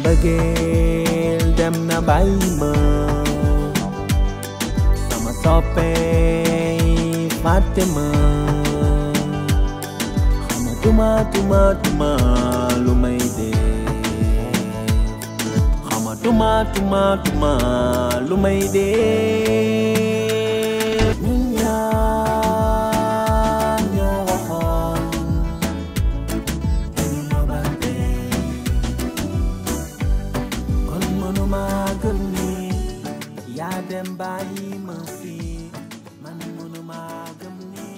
mbëggeel dem na bàyyi ma sama soppey fàtte ma xamatuma lu may dee xamatuma lu may dee ñun ñaar ñoo waxoon dañu nobante kon mënuma gëm ni yaa dem bàyyi ma fii man mënuma gëm ni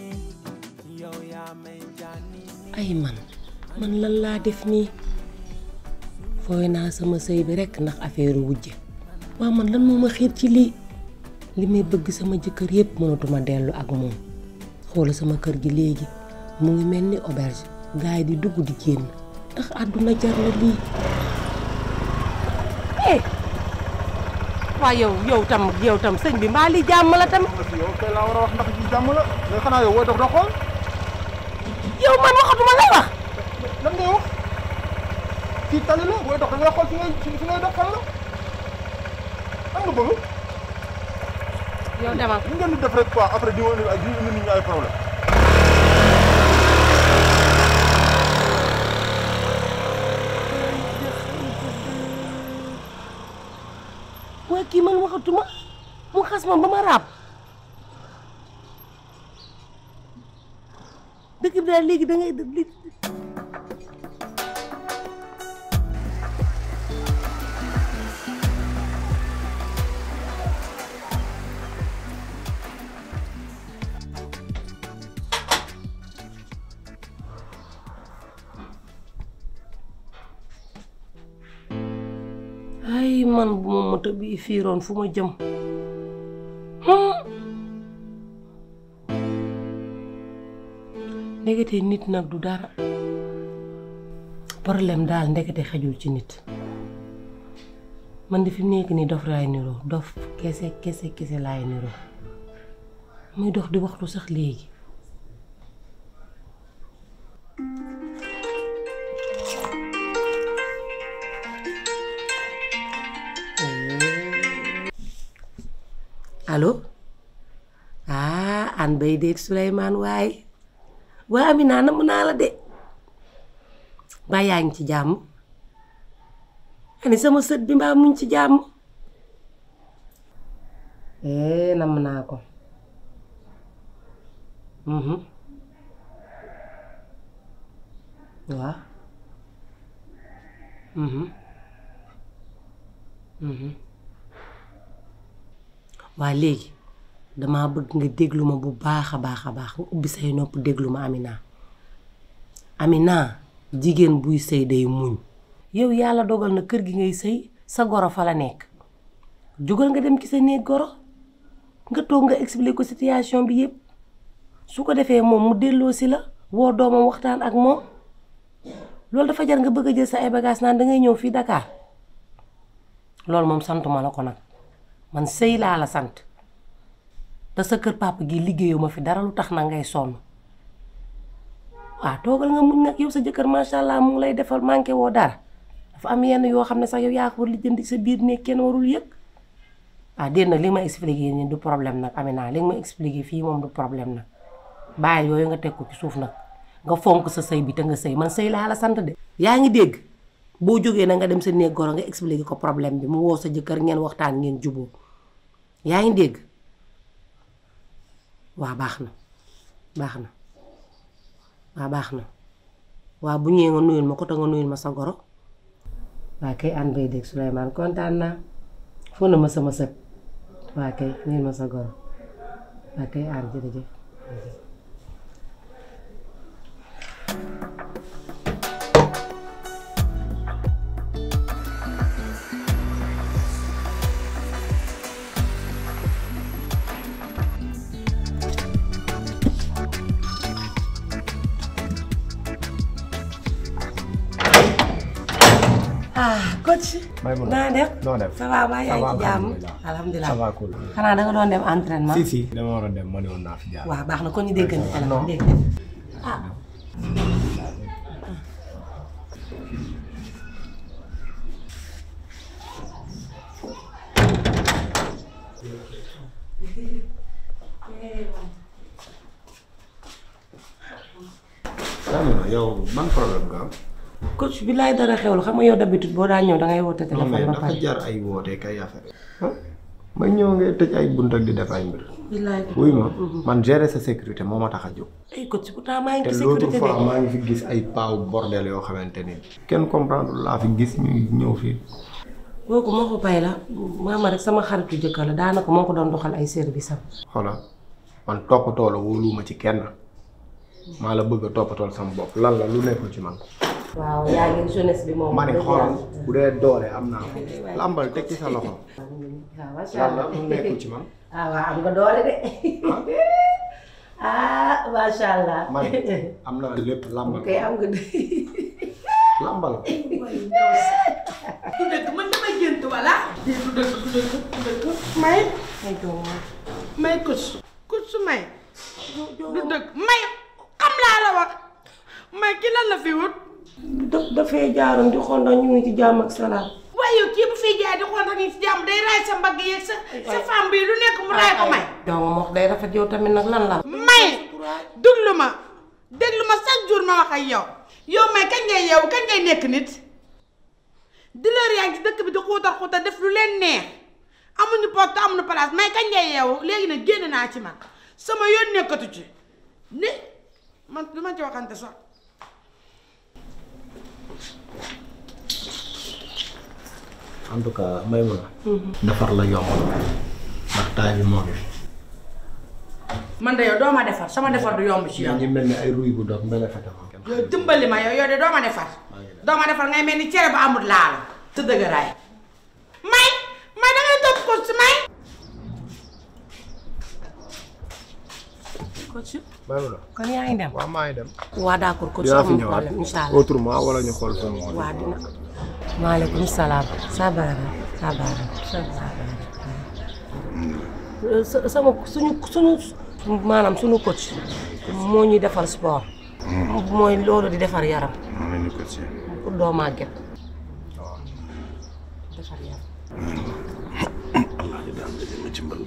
yow yaa may jànni ay man lan laa def nii fooy naa sama sëy bi rekk ndax affaire wujje waaw man lan moo ma xiir ci lii li may bëgg sama jëkkër yépp mënatuma dellu ak moom xoola sama kër gi léegi mu ngi mel ni auberge gaay di dugg di génn ndax àdduna jar la lii waaw yow tam sëñ bi mbaa li jàmm la tam yow kay laa war a wax ndax ci jàmm la mais xanaa yow booy dox doo xool yow man waxatuma lay wax lan ngay wax fii tali la booy dox da ngay xool fi ngay dox fan la am nga bëgg yow demal li ngeen di def rek quoi après di indi nit ñi ay problème waaye kii man waxatuma mu xas ma ba ma raab dëkk bi daal léegi da ngay ay man bu ma moto bi fiiroon fu ma jëm ndekete nit nag du dara problème daal ndekete xejul ci nit man di fi mu nekk nii dof laay niroo dof kese laay niroo muy dox di waxtu sax léegi allo an bay déet Souleymane waaye waa Amina namm naa la de ba yaa ngi ci jàmm ani sama sët bi mbaa muñ ci jàmm namm naa ko waaw waa léegi dama bëgg nga déglu ma bu baax a baax nga ubbi say nopp déglu ma Amina jigéen buy sëy day muñ yow yàlla dogal na kër gi ngay sëy sa goro fa la nekk jógal nga dem ci sa néeg goro nga toog nga expliquer ko situation bi yépp su ko defee moom mu delloo si la woo doomam waxtaan ak moom loolu dafa jar nga bëgg a jël sa ay bagages naan dangay ñëw fii Dakar loolu moom santuma la ko nag man sëy laa la sant te sa kër papa gi liggéeyu ma fi dara lu tax na ngay sonn waaw toogal nga muñ nag yow sa jëkkër macha allah mu ngi lay defal manqué woo dara dafa am yenn yoo xam ne sax yow yaa ko war li jënd sa biir ne kenn warul yëg déet nag li ma expliqué nii du problème nag Amina li ma expliqué fii moom du problème nag bàyyi yooyu nga teg ko ci suuf nag nga fonk sa sëy bi te nga sëy man sëy laa la sant de yaa ngi dégg boo jógee na nga dem sa néeg goro nga expliqué ko problème bi mu woo sa jëkkër ngeen waxtaan ngeen juboo yaa ngi dégg waa baax na waa bu ñëwee nga nuyul ma ko te nga nuyul ma sa goro waa kay an bay dégg Souleymane kontaan naa foo na ma sama sët waa kay nuyul ma sa goro waa kay an jërëjëf coach naa def ça va ba yaa ngi ci jàmm alhamdulilah ça va cool xanaa da nga doon dem entraînement si dama war a dem ma ne woon naa fi jaar waaw baax na kon ñu déggante téléphone dégg yow ban problème nga am. coach bi laay dara xewlu xam nga yow d'habitude boo daa ñëw dangay woote téléphone ba dafa pare. jar ay woote kay affaire ma ñëw ngay tëj ay bunt ak di def ay mbir. bilaay wuy ma man gérer sa sécurité moo ma tax a jóg. ay coach pourtant maa ngi te ci l'autre sécurité fois de. maa ngi fi gis ay paaw bordel yoo xamante ni kenn comprendre laa fi gis ñuy ñëw fii. kooku moo ko pay la maama rek sama xaritu jëkkër la daanaka moo ko doon doxal ay service am. xoolal man toppatoo la wóoluwuma ci kenn maa la bëgg a toppatool sama bopp lan la lu nekkul ci man. waaw yaa ngi jeunesse bi moom. ma ne xoolal bu dee doole am naa ko làmbal teg ci sa loxo. waaw macha lan allah la lu nekkul ci man. ah waaw am nga doole de ah macha allah. man am naa lépp làmbal. ok am nga de. làmbal. du dëgg man damay gént wala. du dëgg may. may kus may. du dëgg may xam laa la wax may ki lan la fi wut. dafay jaaroon di xool ndax ñu ngi ci jàmm ak salaam. waaye yow kii bu fi jaay di xool ndax ñu ci jàmm day raay sa mbagg yeeg sa femme bi lu nekk mu raay ko may. yow moom wax day rafet yow tamit nag lan la. may déglu ma chaque jour ma wax ak yow. yow may kañ ngay yeewu kañ ngay nekk nit. dealer yaa ngi ci dëkk bi di xuutal def lu leen neex amuñu porte amuñu place may kañ ngay yeewu léegi nag génn naa ci man sama yoon nekkatu ci ni man du ma ci waxante sax. en tout cas Maimouna. defar la yomb ndax taay bi moo ngi fi. man de yow doo ma defar sama defar du yomb ci yow. ñu mel ni ay ruy bu doog mel ne fete ma. yow dimbali ma yow de doo ma defar. doo ma defar ngay mel ni cere ba amul laala te dëgëraay. may da ngay topp ko si may. coach Maimouna. kon yaa ngi dem. waaw maa ngi dem. waa d'accord coach dinaa fi amul ñëwaat problème incha allah. autrement wala ñu xool sama moom. waa dina. maaleykum salaam. sabara sama suñu maanaam suñu coach moo ñuy defar sport. mooy loolu di defar yaram. maa ngi ko ci. pour doo màgget. defar yaram. Allah di daal di ma ci mbal.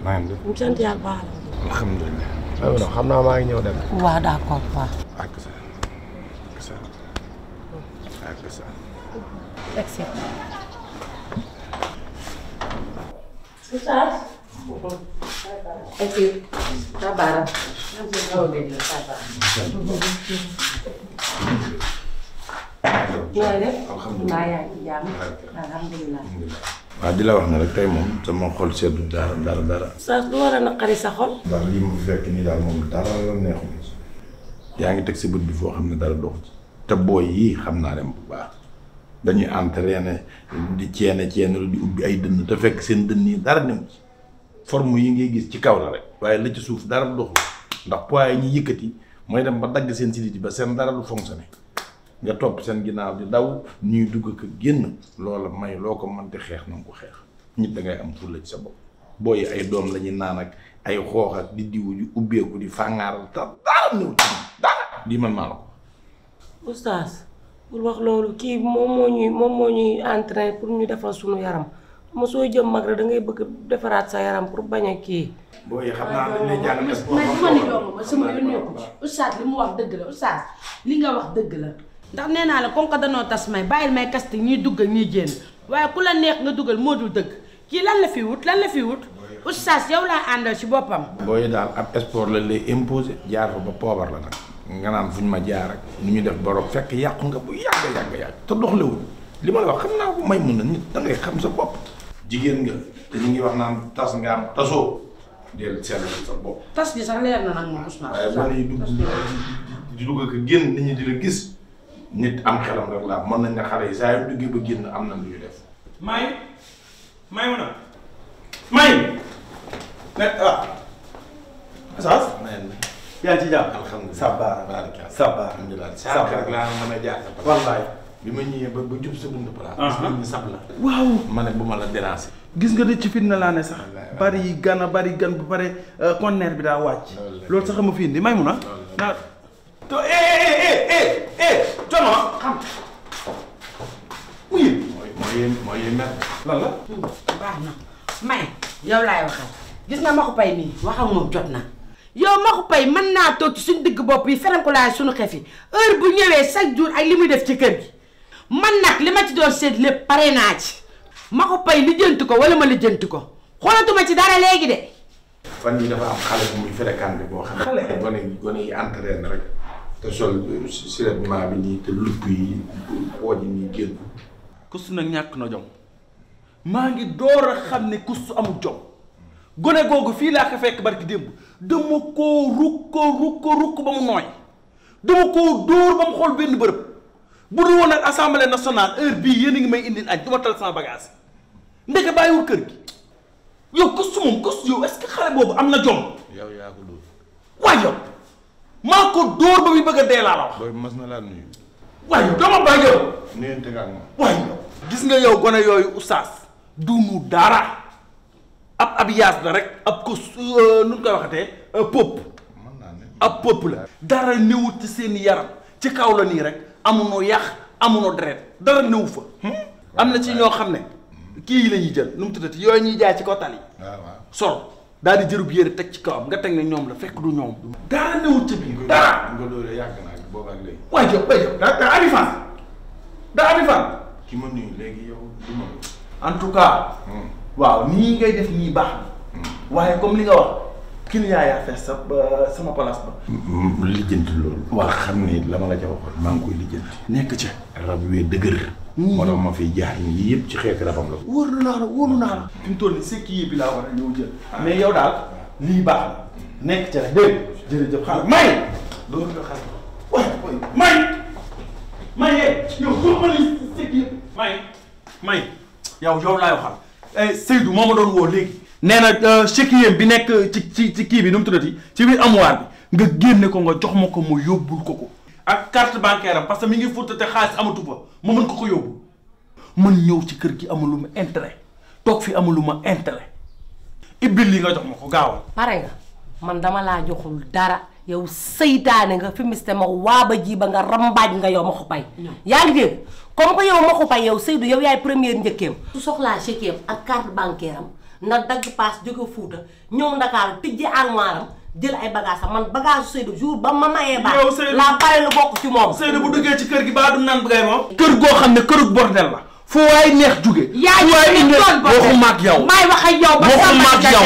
maa ngi def. sant yàlla baax na. alhamdulilah. Maimouna xam naa maa ngi ñëw dem. waa d'accord waaw. ak sa. Merci. Ustaz. Merci. Sabar. Alhamdulillah sabar. Alhamdulillah yaa ngi ci jàmm. Alhamdulillah. waaw di la wax ne rek tey moom sama xol seddu dara. Ustaz lu war a naqari sa xol. ndax lii mu fekk nii daal moom dara la neexul. yaa ngi teg si bët bi foo xam ne dara dox ci. te booy yii xam naa dem bu baax. dañuy entraîné di ceene lu di ubbi ay dënn te fekk seen dënn yi dara new ci forme yi ngay gis ci kaw la rek waaye la ci suuf dara doxul ndax poids yi ñuy yëkkati mooy dem ba dagg seen siditi ba seen dara du fonctionné nga topp seen ginnaaw di daw ñuy dugg ko génn loola may loo ko mënti xeex na nga ko xeex nit da ngay am fulla ci sa bopp booy ay doom la ñuy naan ak ay xoox ak di diwu di ubbeeku di fàngaaral te dara new ci dara lii man maa la ko Ustaz bul wax loolu kii moom moo ñuy entraîné pour ñu defar suñu yaram ma soo jëm mag rek da ngay bëgg defaraat sa yaram pour bañ a kii. booy xam naa dañ lay jàng sport mais dama ni doomu ba sama yoon nekku ci oustaz li mu wax dëgg la oustaz li nga wax dëgg la ndax nee naa la comme que danoo tas may bàyyil may kaste ñuy dugg ak ñuy génn waaye ku la neex nga dugal moo dul dëgg kii lan la fi wut oustaz yow laa àndal ci boppam. booy daal ab sport la lay imposer jaar fa ba poobar la nag nga naan fuñ ma jaar ak nu ñu def borom fekk yàqu nga bu yàgg te doxlewul li ma la wax xam naa ko may mun na nit da ngay xam sa bopp jigéen nga te ñu ngi wax naan tas nga am tasoo del seetlu sa bopp. tas gi sax leer na nag moom Ousmane. waaye boo nee di dugg ak génn nit ñi di la gis nit am xelam rek laa mën nañ ne xale yi saa yu duggee ba génn am na lu ñu def. may mun a may nekk Saas yaa ngi ci jàmm. alhamdulilah sabbaar alhamdulilah saa rek laa mën a jaar. wallaay bi ma ñëwee ba jub sa buntu place. gis nañ ni sab la. waaw ma ne bu ma la déranger. gis nga de ci fitna laa ne sax bari gan ba pare conteneur bi daa wàcc loolu sax ma fi indi may mun a naa to tono xam mooy mer. lan la baax na may yow laay waxal gis nga ma ko pay nii wax ak moom jot na yow Maxu Pay mën naa toog ci suñu digg bopp yi feram ko laay suñu xef yi heure bu ñëwee chaque jour ak li muy def ci kër gi man nag li ma ci doon seet lépp pare naa ci Maxu Pay lijjanti ko wala ma lijjanti ko xoolatuma ci dara léegi de. fan yi dafa am xale bu muy fréquenté boo xam ne gone yi entraîné rek te sol survêtement bi nii te lupp yi pooj yi nii génn. Kustu nag ñàkk na jom maa ngi door a xam ne Kustu amul jom gone googu fii laa ko fekk barki démb dama koo rukk ba mu nooy dama koo dóor ba mu xool benn bërëb bu dul woon ak assemblée nationale heure bii yéen a ngi may indil añ duma tal sama bagage ndeke bàyyiwul kër gi yow Kustu moom Kustu yow est-ce que xale boobu am na jom. yow yaa ko dóor. waaye yow maa ko dóor ba muy bëgg a dee laa la wax. booy mas na laa nuyu. waaye yow dama bàyyi yow. nuyante nga ak moom. waaye yow gis nga yow gone yooyu oustaz duunu dara ab yaas la rek ab ko nu ñu koy waxatee pop ab pop la dara néewut ci seen yaram ci kaw la nii rek amunoo yàq amunoo deret dara néew fa am na ci ñoo xam ne kii yi la ñuy jël nu mu tuddati yooyu ñuy jaay ci kaw tali sol daal di jërub yére teg ci kawam nga teg ne ñoom la fekk du ñoom dara néewut ci biir dara nga loolu yàgg naa boobu ak léegi. waaye yow daa ami fan daa ami fan ki ma nuyu léegi yow du ma. en tout cas waaw nii ngay def nii baax na waaye comme li nga wax client yaa fees sa sama place ba. lijjanti loolu. waaw xam ne la ma la ca waxoon maa ngi koy lijjanti. nekk ca. rab wee dëgër. moo tax ma fiy jaar nii yëpp ci xeeti rabam la. wóor naa la. fi mu toll nii sekki bi laa war a ñëw jël. mais yow daal lii baax na nekk ca rek dégg jërëjëf xaaral may. loolu nga xam. waaw may yow jox ma ni sekki yëpp may yow laay waxal. Seydou moo ma doon woo léegi. nee na chéquier bi nekk ci kii bi nu mu tuddati ci biir armoire bi nga génne ko nga jox ma ko mu yóbbul ko ak carte bancaire am parce que mi ngi furta te xaalis amatu fa ma mën ko yóbbu man ñëw ci kër gi amul lu ma intérêt toog fi amul lu ma intérêt ibbil li nga jox ma ko gaawal. pare nga man dama laa joxul dara yow seytaane nga fi miste ma waaba ji ba nga rambaaj nga yow Maxu Pay yaa ngi dégg comme que yow Maxu Pay yow Seydou yow yaay première njëkkeem su soxlaa chéquier ak carte bancaire am na dagg paas jóge Fuuta ñëw Ndakaaru tijji armoire am jël ay bagages am man bagage Seydou jour ba ma mayee baax laa pare lu bokk ci moom. Seydou bu duggee ci kër gi baa du naan bëggay moom. kër goo xam ne kërug bordel la fu waay neex jóge. yaa ngi indi waxuma ak yow. maay wax ak yow ba waxuma ak yow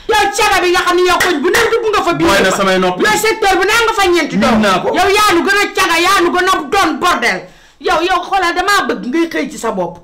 yow caga bi nga xam ne yow koñ bu ne dugg nga fa. biir mooy na samay noppi yow secteur bu ne nga fa ñeenti doom. yow yaa nu gën a caga yaa nu gën a doon bordel yow xoolal damaa bëgg ngay xëy ci sa bopp.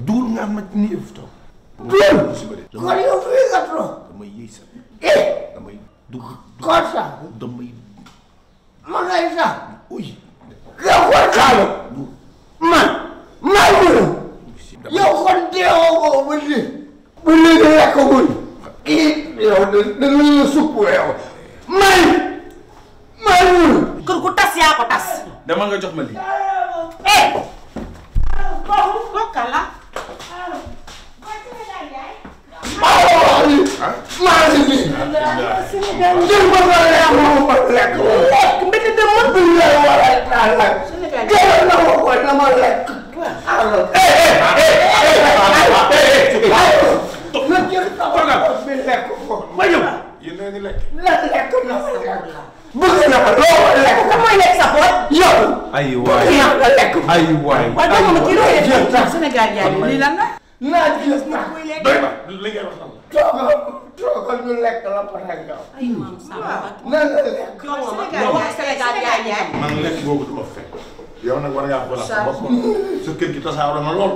duul nga am ma ni ëf toog. kon yow fii nga toog. damay yëy sax. damay dugg. kon sax. damay. ma ngay sax. uy. yow kon sax. man. maa ngi yow kon deewoo ko ba léegi. ba léegi lekkagul. yow da nga la supp yow. maa ngi kër gu tas yaa ko tas. dama nga jox ma lii. bokkal la. maa ngi nii. jël ba nga lekk lekk mbete de mën bi lay war a lekk. jël na ma ko dama lekk. na jël sama bi lekk ko. ma ñëw. yéen a ngi lekk. lekk na ma lekk. bëgg naa loo lekk. kan mooy lekk sa poot. yow. ay waay bëgg naa nga lekk. ay waay. waaye doo ma kii doy def Sénégal jaay lii lan la. naa gis naa. doy ma li ngay wax lan la. toogal ñu lekk la pare nga. ay maam Samba. na nga lekk. Sénégal jaay man lekk boobu du ma fekk. yow nag war ngaa xoolal sa bopp sa kër gi tasaaroo na lool.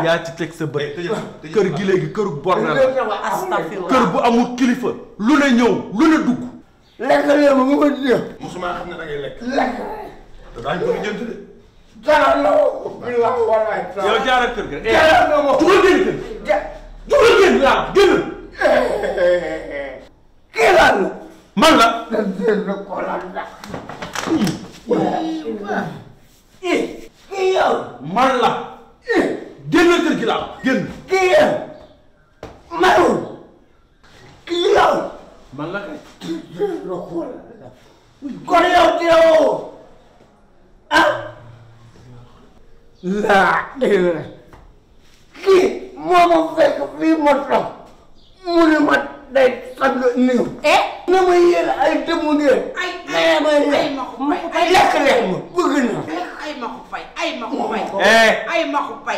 yaa ci teg sa bët. kër gi léegi këru bordel la. kër bu amul kilifa. lu ne ñëw lu ne dugg. lekk leen ma ma dégg. musuma xam ne da ngay lekk. lekk. te daañu ko lijjanti de. jaral na ko. billahi wallahi. yow jaaral kër ga. jaral na ma. dugal génn kër. dugal génn laa génn. kii lan la. man la. ko la ndax. kii yow. man la. génn kër gi laa génn. kii yow. mayul. kii yow. man la kay. kon yow teewoo. ah. laa kii moo ma fekk fii ma toog mu ne ma day sang néew. na ma yéen ay dëmm ngeen. ay lekk leen ma bëgg na. ay ma ko fay ay ma ko fay. ay ma ko fay.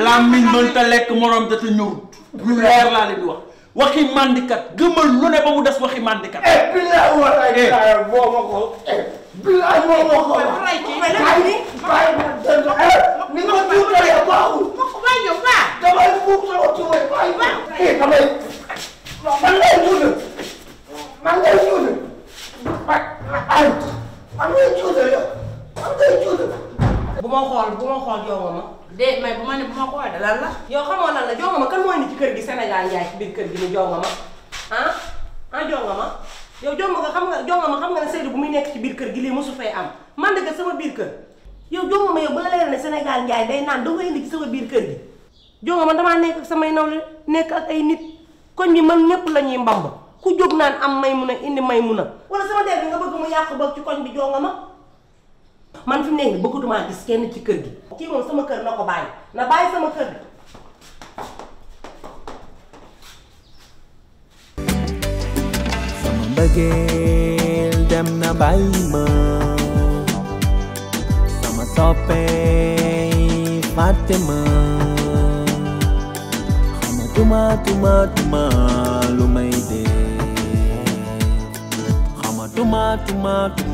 làmmiñ mënta lekk morom te ñëwut. lu leer laa leen di wax. waxi mandikat gëmal lu ne ba mu des waxi mandikat. bilaay walaay bilaay boo ma ko. bilaay boo ma ko. ni nga tuutalee baaxul. damay buub sama tubaab bàyyi. damay. man ngay tuuti. man ngay tuuti. ay. man ngay tuuti yow. man ngay tuuti. bu ma xool jongoma. de mais bu ma ne bu ma xool de lan la. yow xamoo lan la jongoma kan mooy ni ci kër gi Sénégal njaay ci biir kër gi ni jongoma jongoma yow jongoma xam nga ne Seydou bu muy nekk ci biir kër gi lii mosu fay am man de sama biir kër yow jongoma yow bu la leer ne Sénégal njaay day naan da nga indi ci sama biir kër gi jongoma damaa nekk ak samay nawle nekk ak ay nit koñ bi man ñëpp la ñuy mbamb ku jóg naan am may mun a indi may mun a wala sama der bi nga bëgg mu yàq boog ci koñ bi jongoma man fi mu nekk nii bëggatuma gis kenn ci kër gi kii moom sama kër na ko bàyyi na bàyyi sama kër gi. sama mbëggeel dem na bàyyi ma sama soppee fàtte ma xamatuma lu may dee xamatuma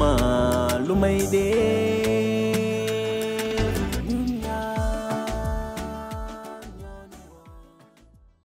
lu may dee